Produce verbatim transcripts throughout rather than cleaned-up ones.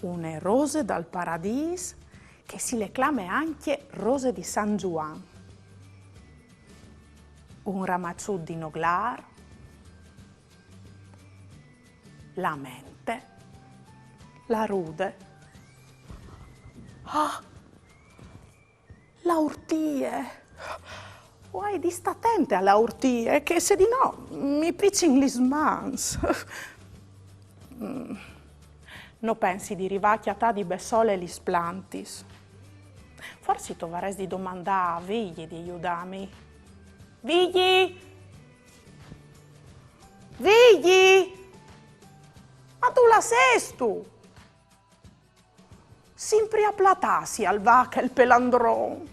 Une rose dal paradîs che si le clame ancje rose di San Zuan. Un ramaçut di noglâr, la mente, la rude. Ah! La urtie! O ai di stâ atente a la urtie, che se di no mi picin lis mans. Mm. No pensi di rivâ a cjatâ di bessole lis plantis. Forsit o varès di domandâ a Vigji di judâmi. Vigji! Vigji! Ma dulà sêstu? Simpri a platâsi al va chel pelandron.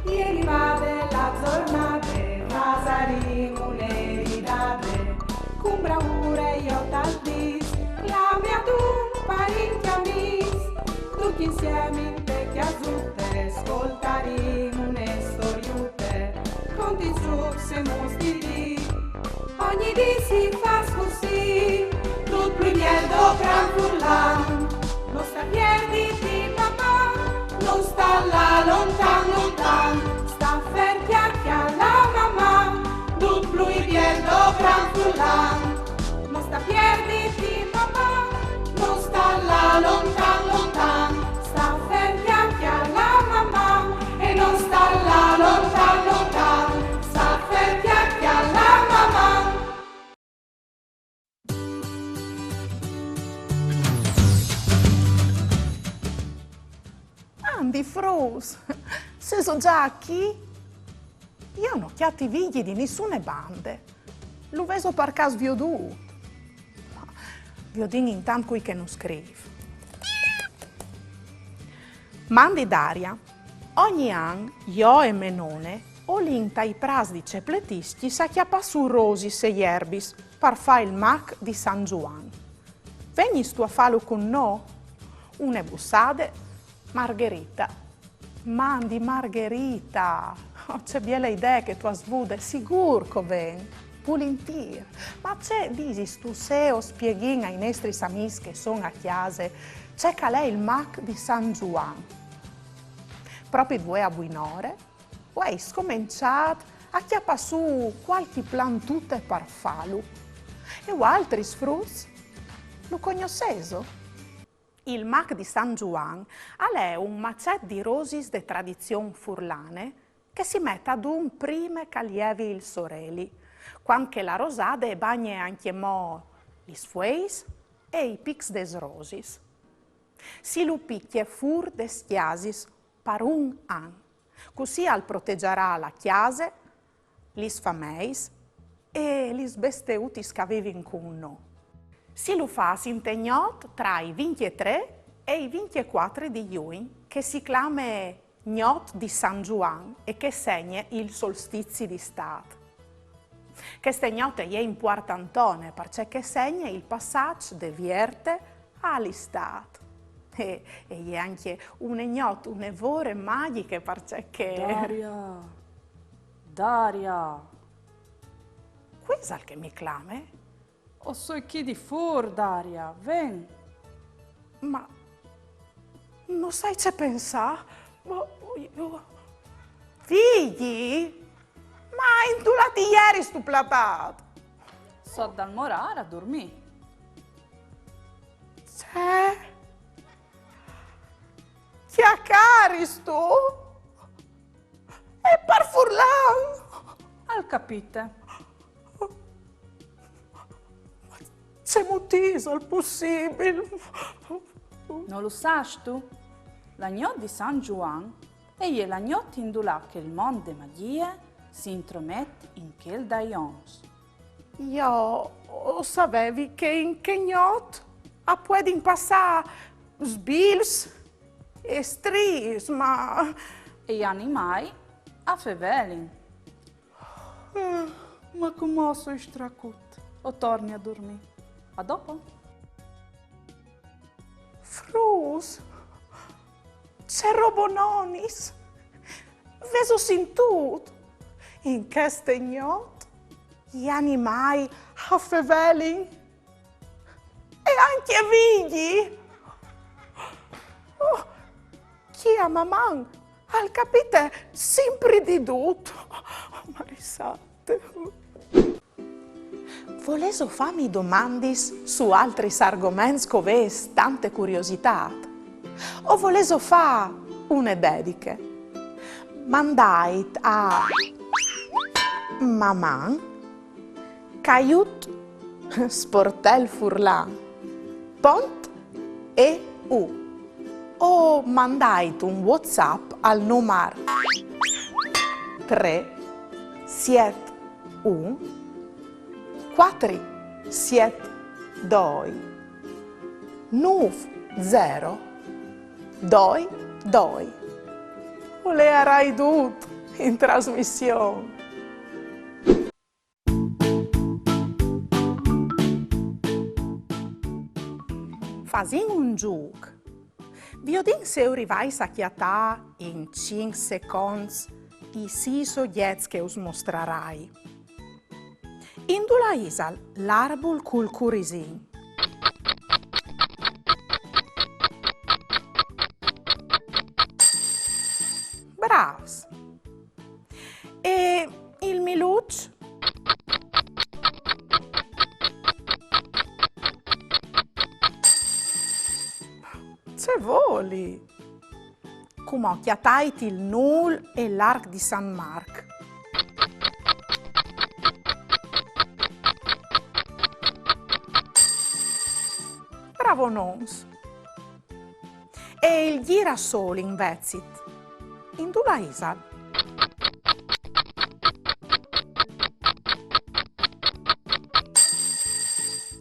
E rivade la zornade, fasarìn une ridade, cun braure jo tal dîs, clame adun parint e amîs, ducj insiemi inte cjasute, scoltarìn une storiute, contìn zûcs e mostidis. Ogni dì si fâs cussì, dut plui biel do cran furlan. No sta pierditi, papà, no sta lâ lontan, lontan. Sta fer, cjale la mamà, dut plui biel do cran furlan. No sta pierditi, papà, no sta lâ lontan, lontan. Sta fer, cjale la mamà, e no sta lâ lontan, lontan. Sta fer, cjale la mamà. Mandi fruts, sêso za chi? Jo no cjati Vigji di nissune bande. Lu vêso par câs viodût? Viodìn intant cui che nus scrîf. Mandi Daria, ogni an jo e mê none o lin tai prâts di Cepletiscjis a cjapâ sù rosis e jerbis par fâ il mac di San Zuan. Vegnistu a fâlu cun nô? Une bussade, Margherita. Mandi Margherita! Oh, ce biele idee che tu âs vude, sigûr che o ven, vulintîr. Ma ce disistu se o spieghìn ai nestris amîs che a son a cjase ce che al è il mac di San Zuan? Propit vuê a buinore o ai scomençât a cjapâ sù cualchi plantute par fâlu. E vualtris fruts? Lu cognossêso? Il mac di San Zuan al è un macet di rosis de tradizion furlane che si met adun prime che al jevi il soreli, cuant che la rosade e bagne ancjemò lis fueis e i pics des rosis. Si lu picje fûr des cjasis par un an. Cussì al protegiarà la cjase, lis fameis e lis besteutis che a vivin cun nô. Si lu fâs inte gnot tra i vincjetrê e i vincjecuatri di Jugn, che si clame gnot di San Zuan e che e segne il solstizi di Istât. Cheste gnot e je impuartantone, parcè che e segne il passaç de Vierte a l'Istât. E, e je ancje une gnot, une vore magjiche, parcè che... Daria! Daria! Cui isal che mi clame? O soi chi di fûr, Daria, ven! Ma no sai ce pensâ. Ma jo... Vigji? Ma indulà ti jeristu platât? Sot dal morâr a durmî. Ce? Cjacaristu? E par furlan? Al capite. Cemût isal pussibil? No lu sâstu? La gnot di San Zuan e je la gnot indulà che il mont de magjie si intromet in chel dai oms. Jo o savevi che in chê gnot a puedin passâ sbilfs e striis, ma... E i animâi a fevelin. Eh, ma cumò o soi stracut. O torni a durmî. A dopo. Fruts, ce robononis! Vêso sintût? In cheste gnot i animâi a fevelin e Ancje Vigji? Oh, chi a Maman al capite simpri di dut. Oh, Marisate. Volêso fâmi domandis su altris argoments che o vês tante curiositât? O volêso fâ une dediche? Mandait a maman caiut sportel furlan pont e u o mandait un WhatsApp al numar trê siet un cuatri siet doi nûf zero doi doi. O leiarai dut in trasmission. Fasìn un zûc. Viodìn se o rivais a cjatâ in cinc seconts i sîs ogjets che us mostrarai. Indulà isal l'arbul cul curisin? Brâfs! E il miluç? Ce voli! Cumò cjatait il nûl e l'arc di San Marc. Bravonons! E il girasol invezit? Indulà isal?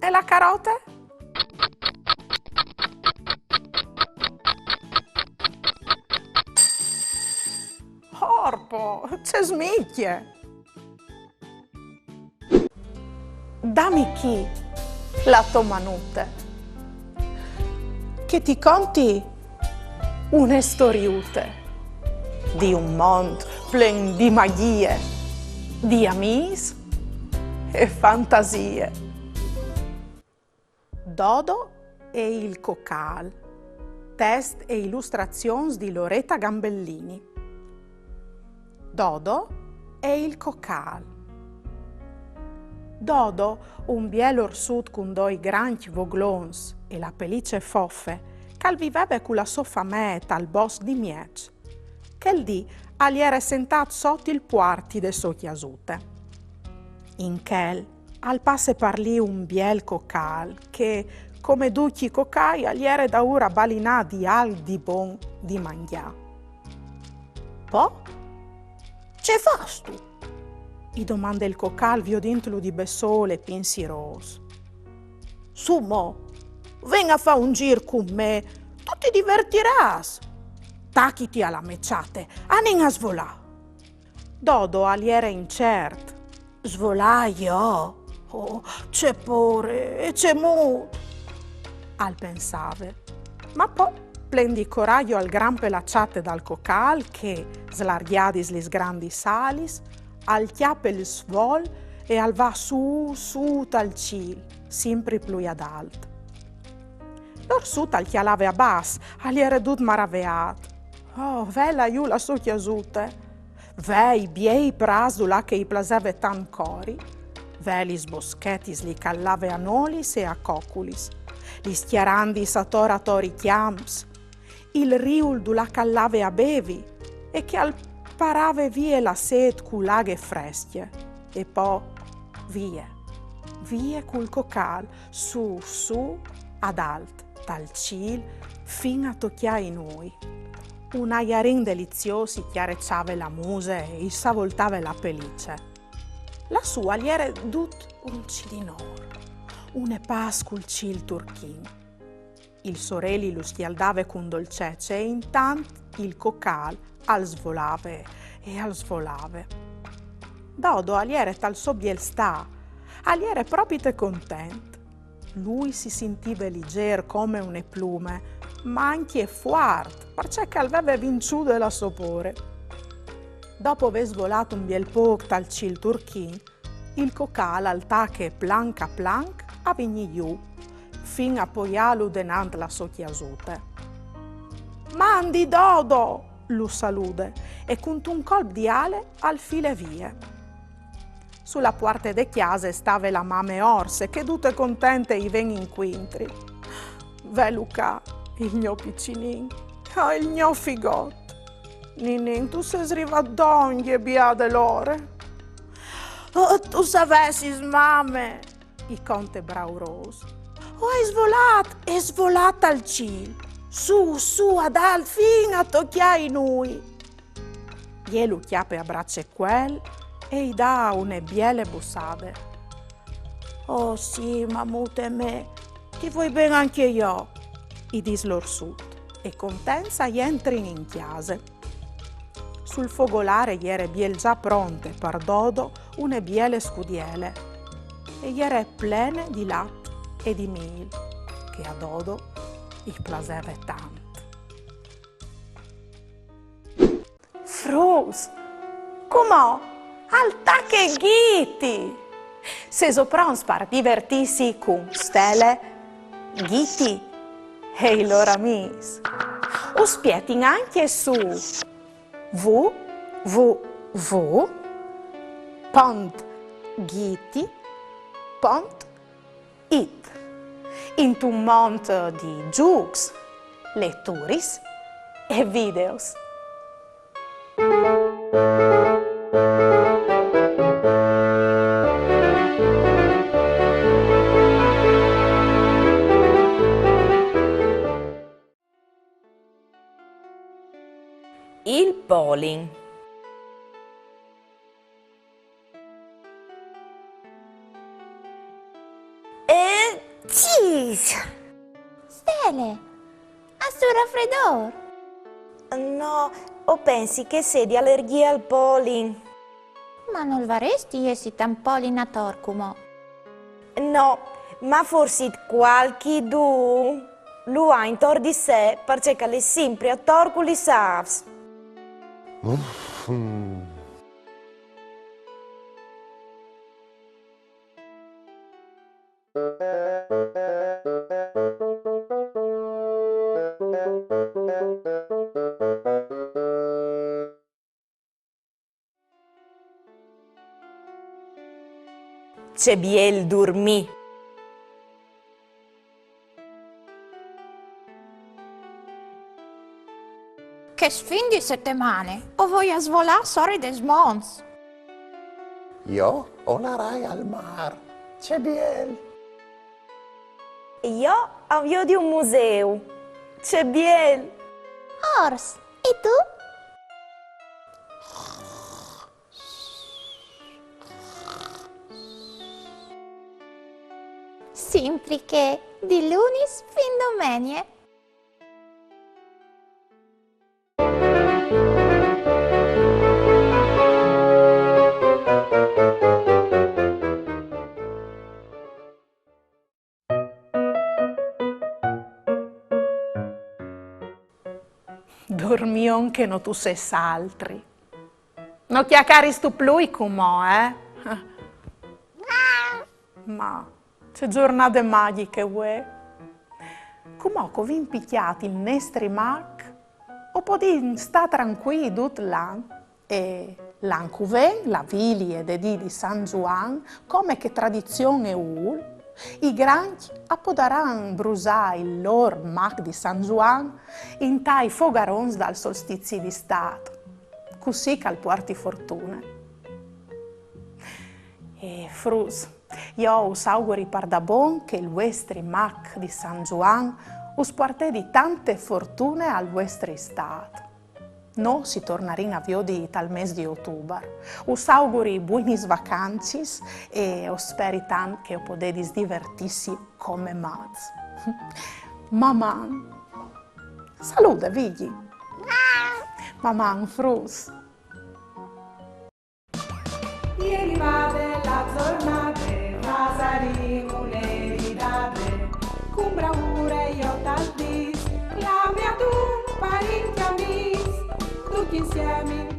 E la carote? Orpo, ce smicje! Dami chi la tô manute, che ti conti une storiute di un mont plen di magjie, di amîs e fantasie. Dodo e il cocâl. Test e ilustrazions di Loretta Gambellini. Dodo e il cocâl. Dodo, un biel orsut cun doi grancj voglons e la pelice fofe, che al viveve cu la sô famee tal bosc di Mieç. Chel dì al jere sentât sot il puarti de sô cjasute. In chel al passe par li un biel cocâl che, come ducj i cocâi, al jere daûr a balinâ di alc di bon di mangjâ. Po? Ce fâstu? I domande il cocâl viodintlu di bessôl e pinsirôs. Sù mo, ven a fâ un zîr cun me, tu ti divertirâs. Tachiti a la mê çate, anìn a svolâ. Dodo al jere incert. Svolâ jo? Oh, ce pôre, e cemût? Al pensave. Ma po, plen di coragjo, al grampe la çate dal cocâl che, slargjadis lis grandis alis, al cjape il svol e al va sù, sù tal cîl, simpri plui adalt. L'orsut al cjalave a bas, al jere dut maraveât. Oh, vela jù la sô cjasute! Ve i biei prâts dulà che i plaseve tant cori, ve lis boschetis li che al lave a nolis e a coculis, lis cjarandis ator ator i cjamps, il riul dulà che al lave a bevi e che al parave vie la sêt cu la aghe frescje, e po vie, vie cul cocâl, sù, sù, adalt, tal cîl, fin a tocjâ i nûi. Un aiarin deliziôs i cjareçave la muse e i savoltave la pelice. Lassù al jere dut un cidinôr, une pâs cul cîl turchin. Il soreli lu scjaldave cun dolcece e intant il cocâl al svolave e al svolave. Dodo al jere tal so biel stâ, al jere propite content. Lui si sintive lizêr come une plume, ma ancje fuart, parcè che al veve vinçude la sô pôre. Dopo vê svolât un biel pôc tal cîl turchin, il cocâl al tache planc a planc a vignî jù, fin a poiâlu denant la sô cjasute. «Mandi Dodo!», lu salude, e cuntun colp di ale al file vie. Su la puarte de cjase e stave la mame orse, che dute contente i ven incuintri. «Velu ca, il gno piçulin, ah, il gno figot. Ninin, tu sês rivât dongje, biade l'ore.» «Oh, tu savessis, mame!», i conte braurôs. «O ai svolât, o ai svolât tal cîl, sù, sù, adalt, fin a tocjâ i nûi.» Jê lu cjape a bracecuel e i dà une biele bussade. «Oh sì, mamute mê, ti vuei ben ancje jo», i dîs l'orsut, e contents a jentrin in cjase. Sul fogolâr e jere biel za pronte par Dodo une biele scudiele, e jere plene di lat e di mîl, che a Dodo i plaseve tant. Fruts, cumò al tache Ghiti! Sêso pronts par divertîsi cun Stele, Ghiti e i lôr amîs? Us spietin ancje su w w w pont ghiti pont it, intun mont di zûcs, leturis e videos. Il polin. Eh, cis! Stele, âstu il rafredôr? No, o pensi che e sedi alergjie al polin. Ma nol varès di jessi tant polin ator cumò. No, ma forsit cualchidun lu à intor di se, parcè che al è simpri ator cu lis âfs. Ce biel durmî! Chest fin di setemane o voi a svolâ sore des monts. Jo o larai al mâr. Ce biel! Jo a viodi un museu. Ce biel! Ors, e tu? Simpri chê, di lunis fin domenie. Dormion che no tu sês altri. No cjacaristu plui cumò, eh? Ma ce zornade magjiche vuê. Cumò che o vin picjât il nestri mac, o podìn stâ trancuîi dut l'an. E l'an cu ven, la vilie de dì di San Zuan, come che tradizion e vûl, i grancj a podaran brusâ il lôr mac di San Zuan intai fogarons dal solstizi di Istât, cussì che al puarti fortune. E fruts, jo us auguri pardabon che il vuestri mac di San Zuan us puartedi tante fortune al vuestri Istât. Nô si tornarìn a viodi tal mês di Otubar. Us auguri buinis vacancis e o speri tant che o podedis divertîsi come mats. Maman! Salude, Vigji! Maman, fruts! E rivade la zornade, fasarìn une ridade, cun braure jo tal dîs, clami a tu, parint e amîs, ducj insiemi